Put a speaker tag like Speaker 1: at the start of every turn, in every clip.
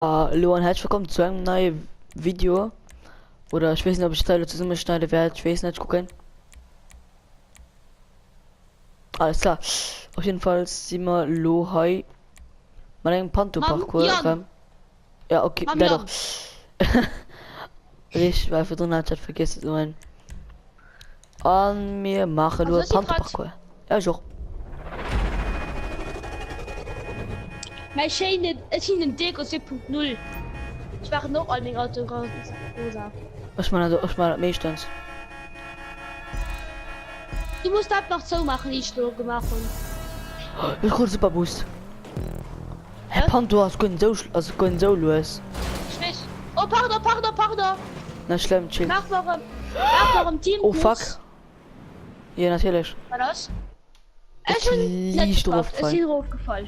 Speaker 1: Hallo an herzlich willkommen zu einem neuen Video. Oder ich weiß nicht, ob ich Teile zusammenschneiden werde. Ich weiß nicht, gucken. Alles klar. Auf jeden Fall sind wir lo hei mat engem Panto-Parcours erëm. Ja, okay,
Speaker 2: Mam
Speaker 1: dat
Speaker 2: Jan.
Speaker 1: och. Richtig, well virdrun hat ich dat vergiess ze soen. An mir maache lo
Speaker 2: Also
Speaker 1: e
Speaker 2: ech si prett.
Speaker 1: Panto-Parcours. Ja, ech och.
Speaker 2: Mäi schéinen, ech sinn den Deko 2.0. Ech maachen och all meng Autoe rosa.
Speaker 1: Ech man dat, ech man dat meeschtens.
Speaker 2: Du muss dat nach zoumaachen, déi ech do gemaach hunn.
Speaker 1: Ech krut e super Boost. Hä,
Speaker 2: Hä?
Speaker 1: Panto ass guer net esou, ass guer net esou lues.
Speaker 2: Ech weess. Oh pardon, pardon, pardon.
Speaker 1: Net schlëmm, chill.
Speaker 2: Maach mer erëm, maach mer erëm
Speaker 1: Oh fuck.
Speaker 2: Teamkurs.
Speaker 1: Jo, natierlech.
Speaker 2: Wat ass?
Speaker 1: Ech
Speaker 2: Ech hunn net
Speaker 1: liicht
Speaker 2: gepackt, ech
Speaker 1: erofgefall.
Speaker 2: sinn erofgefall.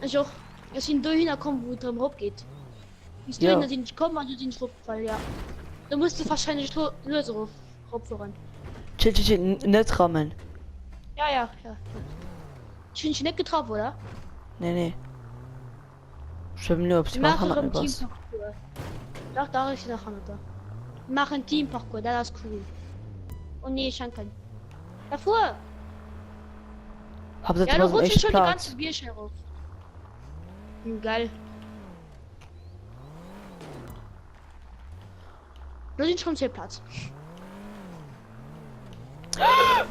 Speaker 2: Ech och. Ech sinn dohinner komm, wou et erëm eropgeet. Bis
Speaker 1: Jo.
Speaker 2: dohinner sinn ech komm an du sinn ech erofgefall, ja. Do muss de wahrscheinlech lo lues erof eropfueren.
Speaker 1: Chill, chill, chill, net rammen.
Speaker 2: Ja, ja, ja. Ech hunn dech net getraff, oder?
Speaker 1: Nee, nee. Ech wëll nur, ob du
Speaker 2: Mir
Speaker 1: iwwerhaapt
Speaker 2: maachen
Speaker 1: hannert
Speaker 2: erëm
Speaker 1: mir bass.
Speaker 2: Teamparcours. Dach, dach, ech sinn nach hannert der. Mir maachen Teamparcours, dat ass cool. Oh nee, ech hänken. Da fuer!
Speaker 1: Haaptsaach
Speaker 2: Ja,
Speaker 1: du
Speaker 2: du
Speaker 1: bass um
Speaker 2: rutschst
Speaker 1: éischte
Speaker 2: schon de
Speaker 1: Plaz.
Speaker 2: ganze Bierg erof. Hm, geil. Lo sinn ech rëm zweet Plaz.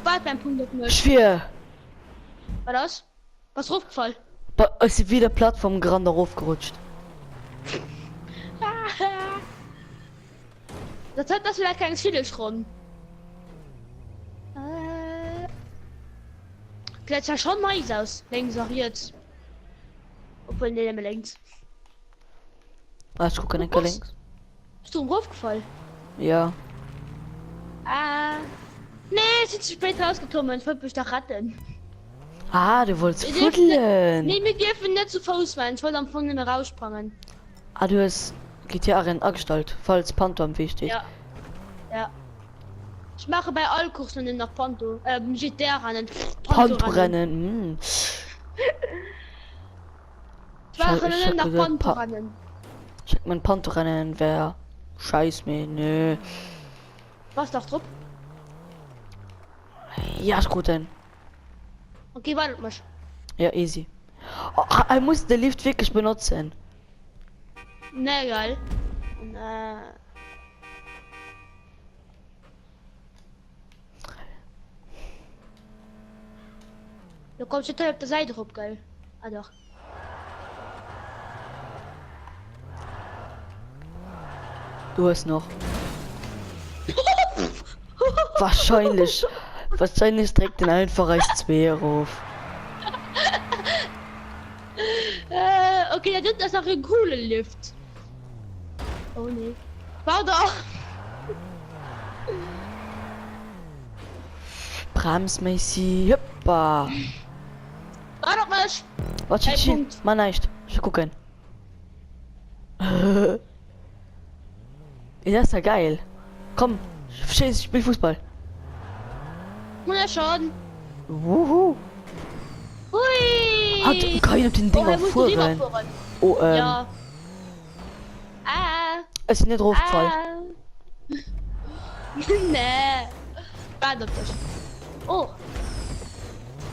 Speaker 2: Waart beim Punkt op mech.
Speaker 1: Schwier!
Speaker 2: Wat ass? Bass rofgefall?
Speaker 1: Ba ech si wéi der Plattform gerannt a rofgerutscht.
Speaker 2: Dat hat ass vielleicht keng chilleg Ronn. Äh. Gesäit zwar schon nice aus, lénks a riets. Obwuel nee, nëmme lénks.
Speaker 1: Ah, ech kucken enke lénks.
Speaker 2: Bist du erofgefall?
Speaker 1: Ja.
Speaker 2: Ah. Nee, ech sinn ze spéit rausgeklommen. Ech wollt mech nach retten.
Speaker 1: Ah, du wollts
Speaker 2: Mir dierfen net,
Speaker 1: fuddelen.
Speaker 2: nee, mir dierfen net zu Fouss maachen. Ech wollt am Fong nëmme raussprangen.
Speaker 1: Ah, du hues GTA Rennen agestallt, falls Panto am Wee steet.
Speaker 2: Ja. Ja. Ech maache bei all Course nëmmen nach Panto, äh, GTA Rennen, Panto
Speaker 1: Panto
Speaker 2: Rennen.
Speaker 1: Rennen, mm.
Speaker 2: Ech maachen
Speaker 1: Ich
Speaker 2: nëmmen
Speaker 1: hab
Speaker 2: nach
Speaker 1: gesagt,
Speaker 2: Panto
Speaker 1: Pa
Speaker 2: Rennen.
Speaker 1: Ich hab mein Panto Rennen wär scheiß mir, nö.
Speaker 2: Bass nach drop?
Speaker 1: Ja, ich krut en.
Speaker 2: Okay, wart op mech.
Speaker 1: Ja, easy. Oh, ah, ich muss den Lift wirklich benutzen.
Speaker 2: Ne, geil. Ne. Du kommst total op der Säit erop, geil. Ah doch.
Speaker 1: Du hues noch. Wahrscheinlich, wahrscheinlich dréckt den einfach eis zwee erof.
Speaker 2: Äh, okay, dat ass nach e coole Lift. Oh nee. Pardon.
Speaker 1: Brems Macy, hëppa.
Speaker 2: Wart op mech.
Speaker 1: Wat
Speaker 2: Ey,
Speaker 1: chill,
Speaker 2: Punkt.
Speaker 1: ma näischt. Ech will kucken. Ey, das ist ja geil. Komm, ich spiel Fußball.
Speaker 2: Hun ech schon.
Speaker 1: Wuhu.
Speaker 2: Hui.
Speaker 1: Hat kann ich op den
Speaker 2: Oh,
Speaker 1: Dinger
Speaker 2: hei muss du
Speaker 1: fuhren?
Speaker 2: rüberfuhren.
Speaker 1: Oh, ähm.
Speaker 2: Ja. Ah.
Speaker 1: Ech sinn net erofgefall.
Speaker 2: Ah. nee. Wart op dech. Oh.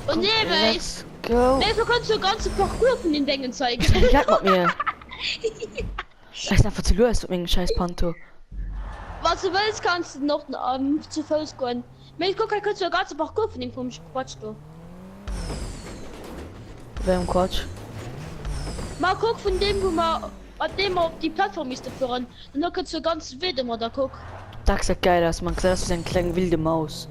Speaker 2: Oh nee,
Speaker 1: Let's
Speaker 2: wees.
Speaker 1: go.
Speaker 2: Nee, du kannst du ganze Parcours vun den Dingen zeigen.
Speaker 1: Wie geht mat mir? Ech sinn einfach ze lues mat mengem scheiß Panto.
Speaker 2: Was du wëlls, kannst du noch ähm, zu Fouss goen. Mee guck, hei kannst du e ganze Parcours vun dem komesche Quatsch do.
Speaker 1: Wéi engem Quatsch?
Speaker 2: Ma kuck, vun deem wou mer, mat deem mer op déi Plattform misste fueren, duerno kënns du e ganze Wee domadder, kuck.
Speaker 1: Dat gesäit geil aus, man gesäit aus wéi sou eng kleng wilde Maus.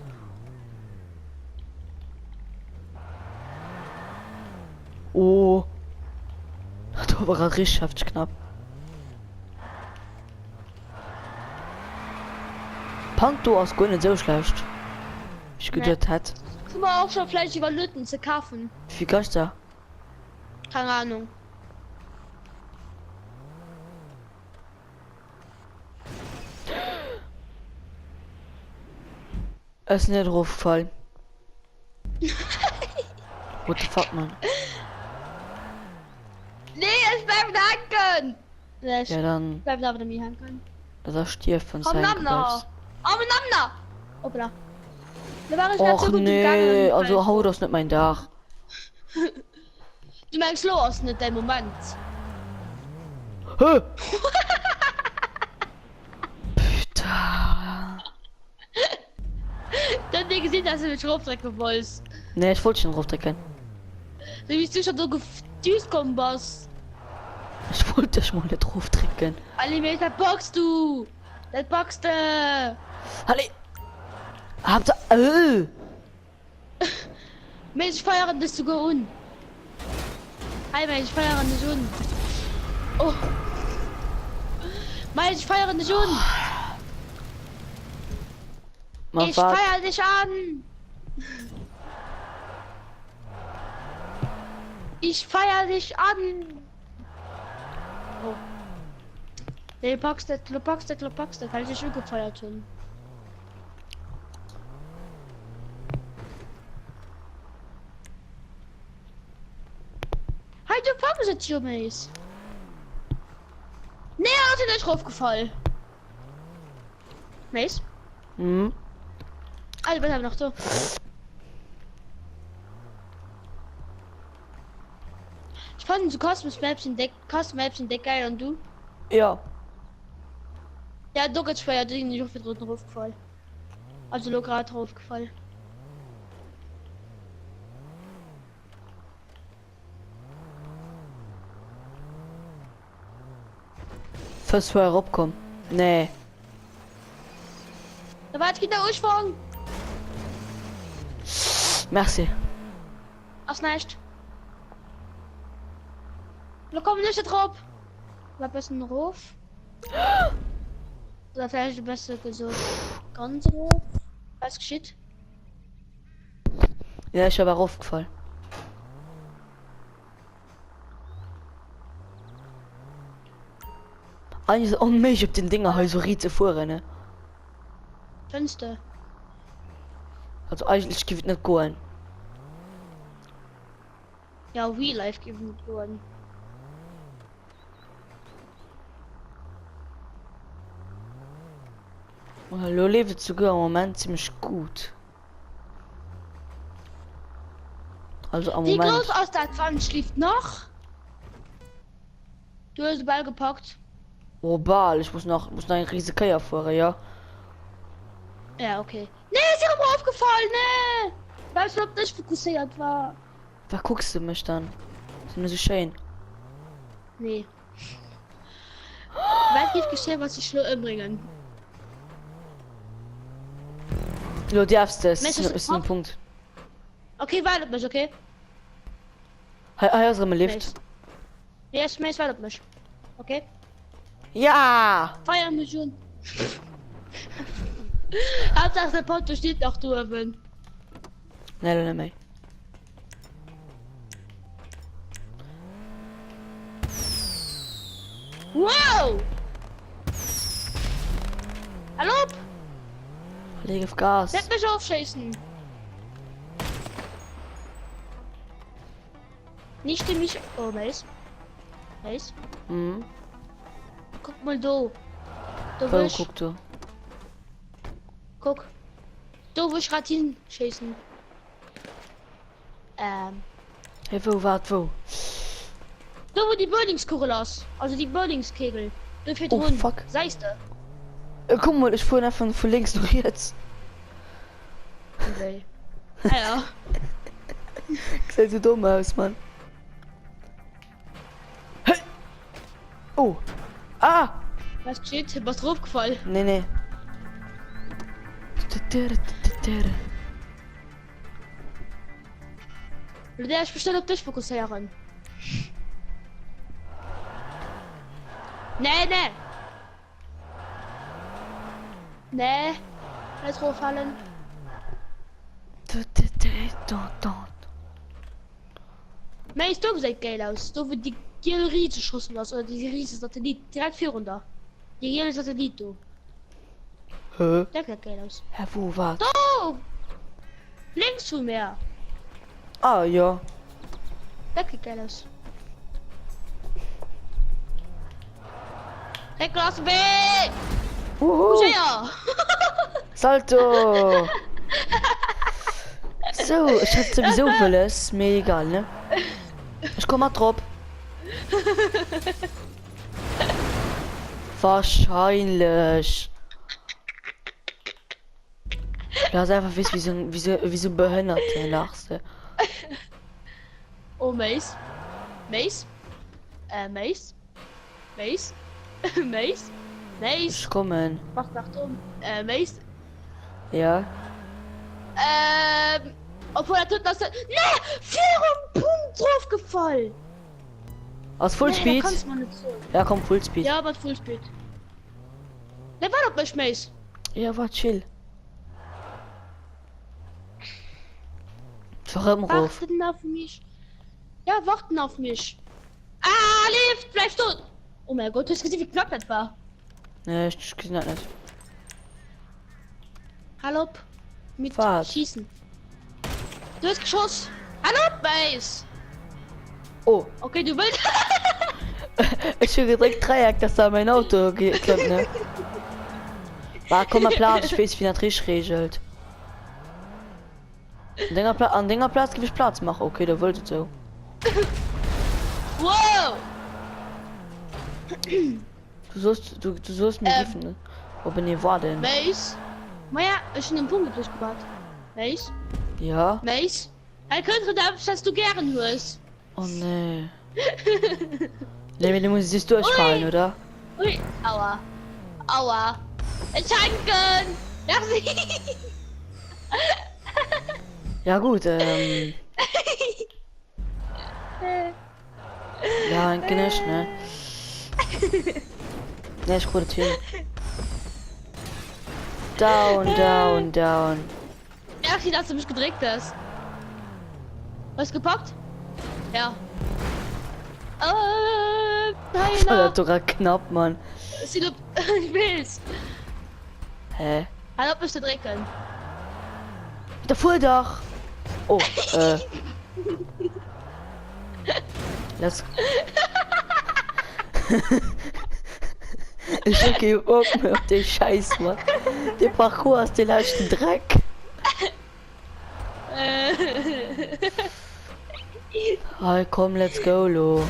Speaker 1: Oh, dat war grad richteg hefteg knapp. Panto ass guer net esou schlecht, wéi ech geduet hätt.
Speaker 2: Ech hu mer och scho vläicht iwwerluet en ze kafen.
Speaker 1: Wéi vill kascht der?
Speaker 2: Keng Ahnung.
Speaker 1: Ech sinn net erofgefall. What the fuck man.
Speaker 2: Nee, ech bleiwen hänken! Nee, ech
Speaker 1: Ja dann
Speaker 2: bleiwen awer nëmme hänken.
Speaker 1: Dat ass stierf wann s
Speaker 2: Komm
Speaker 1: du hänke
Speaker 2: Namna!
Speaker 1: bleifs.
Speaker 2: Oh Namna! Hoppla. Da war ech grad
Speaker 1: Och
Speaker 2: sou gutt um gaangen
Speaker 1: nee,
Speaker 2: an
Speaker 1: also
Speaker 2: du
Speaker 1: haut ass net mäin Dag.
Speaker 2: Du mengs lo ass net däi Moment?
Speaker 1: Hö! Putain.
Speaker 2: Dann dir gesinn dass du mech rofdrécke wolls.
Speaker 1: Nee, ech wollt dech net rofdrécken.
Speaker 2: Sou wéi s du schon do gedüst komm bass.
Speaker 1: Ech wollt dech mol net rofdrécken.
Speaker 2: Allez mee dat packs du! Dat packs de!
Speaker 1: Allez! Haaptsaach äh.
Speaker 2: Mee ech feieren dech souguer un. Hey mee ech feieren dech un. Oh. Mee ech feieren dech un.
Speaker 1: Ma
Speaker 2: Ich
Speaker 1: wat?
Speaker 2: feier dich an. Ich feier dich an. Oh. Nee, packs dat, du packs dat, du packs dat, weil ich dich ugefeiert hun. Hey, du packs et jo mees. Nee, ass net draufgefall. Mees?
Speaker 1: Mhm.
Speaker 2: Ah, du bist aber noch do. Ich fand so Cosmos Maps sind dick, Custom Maps sind dick geil und du?
Speaker 1: Ja.
Speaker 2: Ja, do gëtt schwéier, do sinn ech och virdrun erofgefall. Also lo grad erofgefall.
Speaker 1: Fëss war eropkomm? Nee.
Speaker 2: Da war et ginn der Ursprong.
Speaker 1: Merci.
Speaker 2: Ass näischt. Lo kommen ech drop. War bëssen erof. Oder vläicht e bësse gesot ganz erof. Was geschitt?
Speaker 1: Ja, ech war erofgefall. Eigentlich ist es onméiglech op den Dinger hei so riit ze fueren, ne?
Speaker 2: Fënns de?
Speaker 1: Also eigentlich giff et net goen.
Speaker 2: Ja, Real Life giff et net goen.
Speaker 1: Lo leeft et souguer am Moment zimmlech gutt. Also am
Speaker 2: Wéi
Speaker 1: Moment.
Speaker 2: grouss ass dat Pfandschlift nach? Du hues de Ball gepackt.
Speaker 1: Oh bal, ech muss nach, muss nach eng riese Kéier fueren, ja.
Speaker 2: Ja, okay. Nee, ist erëm erofgefall, nee! Well ech op dech fokusséiert war.
Speaker 1: Wat kucks de mech dann? Sinn ech sou schéin?
Speaker 2: Nee. Wat géif geschéien, wann ech dech lo ëmbréngen?
Speaker 1: Lo däerfs de,
Speaker 2: Mech
Speaker 1: ech
Speaker 2: ass
Speaker 1: sinn um Punkt.
Speaker 2: Okay, waart op mech, okay?
Speaker 1: Hei, hei ass erëm e Lift.
Speaker 2: Yes, Mace, waart op mech. Okay?
Speaker 1: Ja!
Speaker 2: Feier mech un. Hauptsache der Ponto steht nach do uewen.
Speaker 1: Nee, lo net méi.
Speaker 2: Wow! Hal op!
Speaker 1: Leg auf Gas.
Speaker 2: Net mech ofschéissen. Nicht de mich. Oh, Mace. Mace.
Speaker 1: Mhm.
Speaker 2: Guck mal do. Do
Speaker 1: Wo
Speaker 2: wou ech.
Speaker 1: guck du?
Speaker 2: Guck. Do wou ech grad hinschéissen. Ähm.
Speaker 1: Hey, wou, wat, wou?
Speaker 2: Do wou déi Bowlingskugel ass. Also déi Bowlingskegel. Do
Speaker 1: Oh,
Speaker 2: virdrun.
Speaker 1: fuck.
Speaker 2: Seis de?
Speaker 1: Äh, guck mal, ech fueren einfach vu links no riets.
Speaker 2: Okay. Ah ja.
Speaker 1: Gesäit sou domm aus, Mann. Hey! Oh! Ah!
Speaker 2: Was geschieht? Bass draufgefall?
Speaker 1: Nee, nee.
Speaker 2: Lo däerf ech bestimmt op dech fokusséieren. Nee, nee! Nee, net roffallen. Méis do gesäit geil aus, do wou déi giel Rieseschossel ass oder déi Riesesatellit direkt virun der. Dee giele Satellit do.
Speaker 1: Hä?
Speaker 2: Dat gesäit geil aus.
Speaker 1: Hä, wou, wat?
Speaker 2: Do! Lénks vu mär.
Speaker 1: Ah, jo.
Speaker 2: Dat gesäit geil aus. Réckel aus dem Wee!
Speaker 1: Wuhu!
Speaker 2: Séier!
Speaker 1: Salto! Sou, ech hat souwisou wëlles, mee egal, ne? Ech komm mat drop. Wahrscheinlech. Du hast einfach wis wie so wie so wie so behënnerte lachs de.
Speaker 2: Oh Mace. Mace. Äh Mace. Mace. Mace. Mace.
Speaker 1: Ech kommen.
Speaker 2: Mach nach dumm. Äh Mace.
Speaker 1: Ja.
Speaker 2: Ähm, obwohl dat doten ass nee, virum Punkt drauf gefall.
Speaker 1: Ass Full
Speaker 2: Nee, dat
Speaker 1: Speed?
Speaker 2: kannst du mir net soen.
Speaker 1: Ja komm Full Speed.
Speaker 2: Ja, mat Full Speed. Nee, wart op mech, Mace.
Speaker 1: Ja, war chill. Warum ruf?
Speaker 2: Warten auf mich. Ja, warten auf mich. Ah, Lift, bleib stehen. Oh mein Gott, hast du gesehen, wie knapp das war?
Speaker 1: Nee, ich gesinn dat net.
Speaker 2: Hal op mit
Speaker 1: Wat?
Speaker 2: Schießen. Du hast geschoss. Hal op, Mace.
Speaker 1: Oh.
Speaker 2: Okay, du willst.
Speaker 1: Ech hu gedréckt Dräieck, dass da mein Auto klëmmt, ne? Bah, komm mal Platz, ich wees, wie dat richtig regelt. An denger, Pla an denger Platz gif ich Platz machen. Okay, da wollt et so.
Speaker 2: Wow!
Speaker 1: Du sollst, du, du sollst mir
Speaker 2: Ähm.
Speaker 1: giffen, ob nee war denn.
Speaker 2: Mace. Maja, ich hun den Punkt durchgebaut. Mace.
Speaker 1: Ja.
Speaker 2: Mace. Hei kënnt rëm eppes, wat du gären hues.
Speaker 1: Oh nee. Nee, mee du muss just duerchfalen,
Speaker 2: Ui.
Speaker 1: oder?
Speaker 2: Ui, aua. Aua. Ech hänken! Merci!
Speaker 1: Ja gut, ähm. Ja, hänken ech, ne? Nee, ech krut et hin. Down, down, down.
Speaker 2: Merci, dass du mech gedréckt hues. Hues gepackt? Ja. Äh,
Speaker 1: War dat doch knapp, Mann.
Speaker 2: Sinn op ich will's.
Speaker 1: Hä?
Speaker 2: Hal op mech ze drécken.
Speaker 1: Da fuer dach! Oh, äh. Let's Ech hu kee Bock méi op dee Schäiss, Mann. Dee Parcours ass dee leschten Dreck. Hei komm, let's go lo.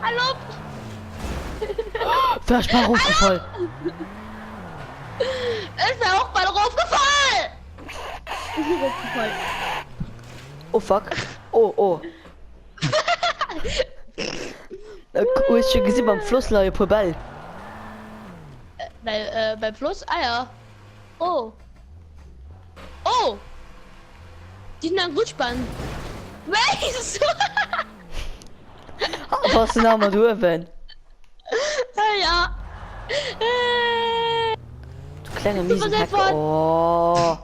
Speaker 2: Hal op!
Speaker 1: Wär ech bal erofgefall.
Speaker 2: Ech wär och bal erofgefall! Erofgefall.
Speaker 1: Oh fuck. Oh, oh. Hues du gesi beim Floss leie puer Bäll?
Speaker 2: Bei, äh, beim Floss? Ah ja. Oh. Oh! Die sind am Rutschbahn. Wéi?
Speaker 1: Bass du nach mat uewen?
Speaker 2: Ja.
Speaker 1: Du klenge miesen Hacker. Oh.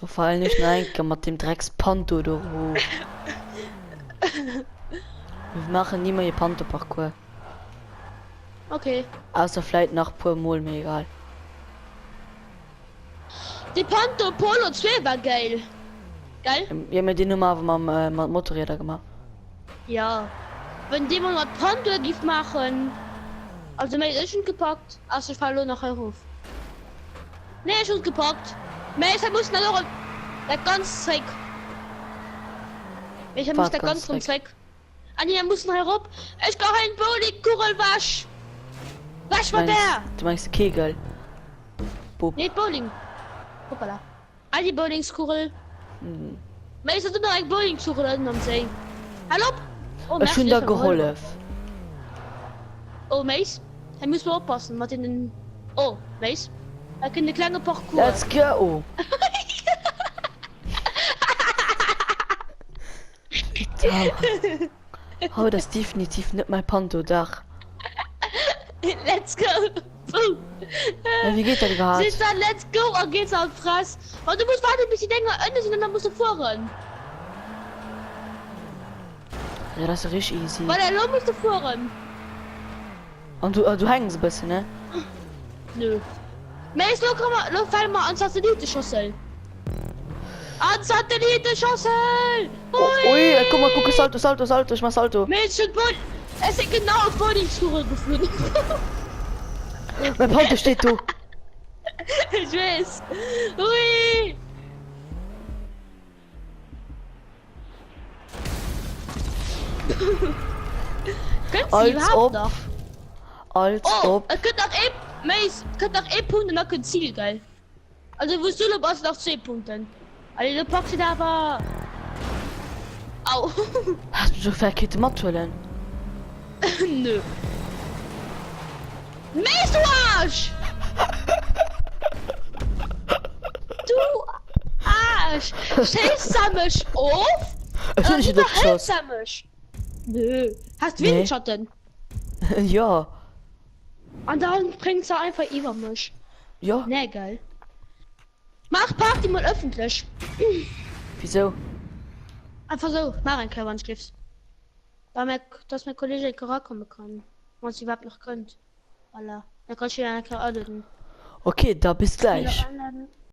Speaker 1: Lo fallen ech nach eng Kéier mat deem Drecks Panto do erof. Mir maachen ni méi e Panto-Parcours.
Speaker 2: Okay.
Speaker 1: Ausser vläit nach puer mol, mee egal.
Speaker 2: De Panto Polo 2 war geil. Gell?
Speaker 1: Jo, mee deen hu mer awer mam mat Motorrieder gemaach.
Speaker 2: Ja. Wann dee mol mat Panto giff maachen. Also méi ech hunn gepackt. Ausser ech fale lo nach erof. Nee ech hunn gepackt. Mä ech muss dat och dat ganz zréck. Ech muss dat ganz rëm zréck. Ah nee, mir mussen hei erop. Ech geheien d'Bowlingkugel wech. Wech mat där!
Speaker 1: Du mengs de Kegel? Bub.
Speaker 2: Nee, d'Bowling. Hoppala. Ah, déi Bowlingskugel. Mä is dat nach eng Bowlingskugel ënnen am Séi? Hal op! Oh,
Speaker 1: Ech
Speaker 2: merci,
Speaker 1: hunn der
Speaker 2: ech gehollef.
Speaker 1: gehollef.
Speaker 2: Oh, Mace. Hei muss mer oppassen mat deenen. Oh, Mace. Da kënnt e klenge Parcours.
Speaker 1: Let's go! Haut ass definitiv net mäi Panto-Dag.
Speaker 2: Let's go! Boom!
Speaker 1: Mä wéi geet dat iwwerhaapt?
Speaker 2: Sees dann let's go a gees an d'Fress. Ma du muss waarden bis déi Dénger ënne sinn an da muss de fueren.
Speaker 1: Ja, dat ass jo richteg easy.
Speaker 2: Voilà, elo muss de fueren.
Speaker 1: An du, du hängs e bëssen, ne?
Speaker 2: Nö. Mä elo komme, elo fale mer an d'Satelliteschossel. An d'Satelliteschossel!
Speaker 1: Ui! Ui, guck mal, guck, Salto, Salto, Salto, ich mach Salto.
Speaker 2: Mee ech hunn d'Bull. Ech sinn genau op d'Bowlingskugel geflunn.
Speaker 1: Mein Panther steet do.
Speaker 2: Ech weess. Ui! Gëtt sie
Speaker 1: Als
Speaker 2: überhaupt
Speaker 1: ob.
Speaker 2: nach?
Speaker 1: Als
Speaker 2: Oh,
Speaker 1: ob.
Speaker 2: et gëtt nach ee, Mace, et gëtt nach ee Punkt an da kënnt Ziel, gell? Also wou s du lo bass nach zwee Punkten. Allez, lo packs du et awer. Au.
Speaker 1: Häss mech och vläicht kéinte mathuelen.
Speaker 2: Nö. Mace, du Arsch! Du Arsch! Schéiss se mech of?
Speaker 1: Ech hunn dech net
Speaker 2: Iwwerhëlt
Speaker 1: ofgeschoss.
Speaker 2: se mech? Nö. Has du
Speaker 1: Nee.
Speaker 2: Windschatten?
Speaker 1: Jo.
Speaker 2: An dann spréngt se einfach iwwer mech.
Speaker 1: Jo.
Speaker 2: Nee, gell. Mach Party mol öffentlech.
Speaker 1: Wieso?
Speaker 2: Einfach so, mach eng Kéier wann du gifs. Da mein, dass mein Kollege enke rakomme kann. Wann sie überhaupt nach könnt. Voilà. Da kann ich ihn eng Kéier alueden.
Speaker 1: Okay, da bis gleich.